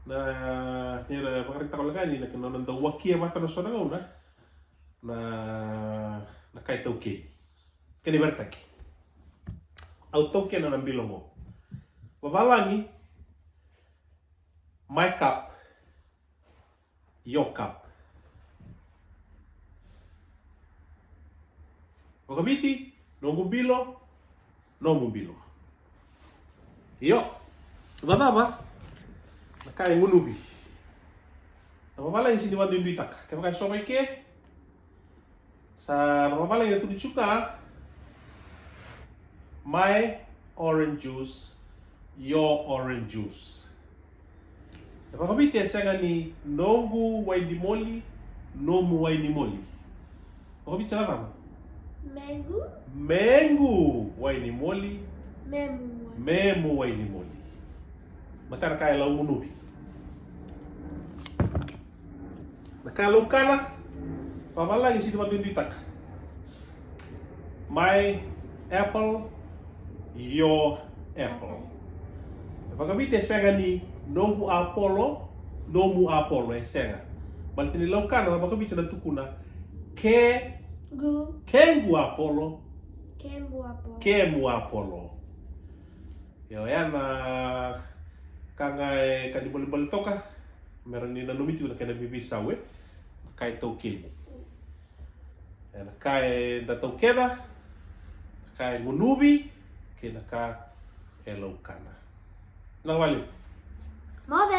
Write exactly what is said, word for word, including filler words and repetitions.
Na, ni ra vakaraitaka wale ga ni na kena nona dau wakia vata na so na gauna na, na kai taukei. Kena ivaretaki. Au taukena na bilo qo. Vavalagi, my cup, your cup. Vakaviti, noqu bilo, nomu bilo. Io, vacava na ka e gunuvi? Na vavalagi sini vaduiduitaka. Kevaka e so mai ke, sa na vavalagi na tudu tsuka. My orange juice, your orange juice. E vakaviti e sega ni noqu wainimoli, nomu wainimoli. Vakaviti sa na cava? Mequ. Mequ wainimoli, memu wainimoli. Memu wainimoli. Matana ka e lau gunuvi. Na ka e laukana, vavalagi sini vaduiduitaka. My apple, your apple. E vakaviti e sega ni noqu apolo, nomu apolo, e sega. Baleta ni laukana na vakaviti na tukuna ke, gu, kequ apolo, kemu apolo, kemu apolo. Io, ya na ka ga e ka ni bolebole toka. Mera ni nanumi tiko na kena veiveisau e, na ka e taukeni. E na ka e da taukena, na ka e gunuvi, kei na ka e laukana. Na vale. Moce.